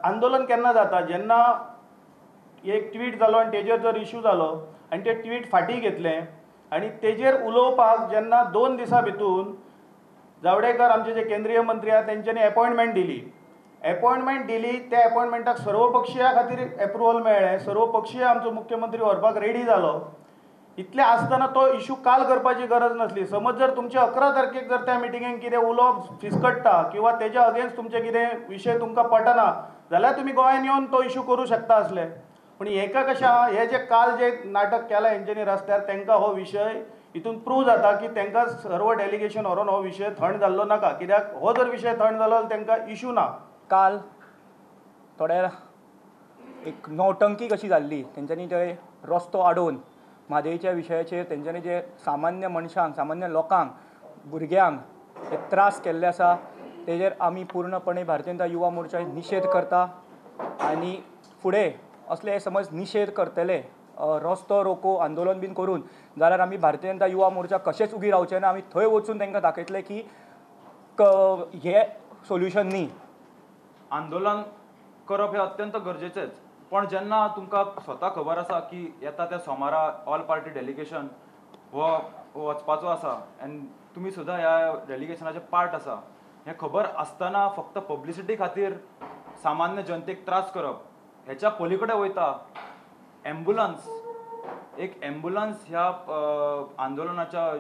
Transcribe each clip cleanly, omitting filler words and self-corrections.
आंदोलन केन्ना जाता जेन्ना एक ट्वीट जालो आनी तेजेर जर इशू जालो आनी ते ट्वीट फाटीं घेतलें आनी तेजेर उलोवपाक जेन्ना 2 दिसां भितून जावडेकर आमचे जे केंद्रीय मंत्री आहा तेंच्यांनी एपॉयंटमेंट दिली, एपॉयंटमेंट दिली त्या एपॉयंटमेंटाक सर्वपक्षीया खातीर एप्रुवल मेळ्ळें, सर्वपक्षीय आमचो मुख्यमंत्री व्हरपाक रेडी जालो। इतलें आसतना तो इशू काल करपाची गरज नासली। समज जर तुमचे 11 तारखेक जर त्या मिटिंगेक कितें उलोवप फिसकट्टा किंवा तेज्या अगेन्स्ट तुमचे कितें विशय तुमकां पटना जाल्यार तुमी गोंयान येवन तो इशू करूं शकता आसले। पूण हेका कशें आहा, हे जे काल जे नाटक केलां हेंच्यांनी रस्त्यार, तांकां हो विशय हितून प्रूव जाता की तांकां सर्व डेलिगेशन व्हरोन हो विशय थंड जाल्लो नाका, कित्याक हो जर विशय थंड जालो जाल्यार तांकां इशू ना। काल थोड्या एक नौटंकी कशी जाल्ली, तेंच्यांनी ते रस्तो आडोवन म्हादयच्या विशयाचेर तेंच्यांनी जे सामान्य मनशांक, सामान्य लोकांक, भुरग्यांक हे त्रास केल्ले आसा तेजेर आमी पूर्णपणे भारतीय जनता युवा मोर्चा निशेध करता आनी फुडें असले समज निशेध करतले रस्तो रोको आंदोलन बीन करून जाल्यार आमी भारतीय जनता युवा मोर्चा कशेंच उगी रावचे ना। आमी थंय वचून तांकां दाखयतले की हे सोल्युशन न्ही। आंदोलन करप हे अत्यंत गरजेचेच, पण जेन्ना तुमकां स्वता खबर आसा की येता त्या सोमारा ऑल पार्टी डेलिगेशन हो वचपाचो आसा आनी तुमी सुद्दां ह्या डेलिगेशनाचे पार्ट आसा, हें खबर आसतना फक्त पब्लिसिटी खातीर सामान्य जनतेक त्रास करप हेच्या पलीकडे वयता। एम्बुलन्स, एक एम्बुलन्स ह्या आंदोलनाच्या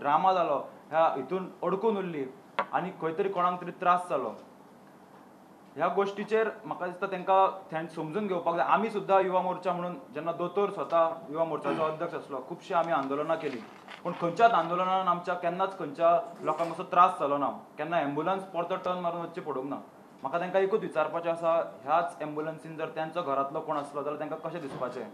ड्रामा जालो ह्या हितून अडकून उरली आनी खंय तरी कोणाक तरी त्रास जालो। ह्या गोष्टीचेर म्हाका दिसता तांकां समजून घेवपाक जाय। आमी सुद्दां युवा मोर्चा म्हणून जेन्ना दोतोर स्वता युवा मोर्चाचो अध्यक्ष आसलो, खुबशीं आमी आंदोलनां केली, पूण खंयच्याच आंदोलनान आमच्या केन्नाच खंयच्या लोकांक असो त्रास जालो ना, केन्ना एम्बुलन्स परतो टर्न मारून वचची पडूंक ना। म्हाका तांकां एकूच विचारपाचें आसा, ह्याच एम्बुलन्सीन जर त्यांचो घरांतलो कोण आसलो जाल्यार तांकां कशें दिसपाचें?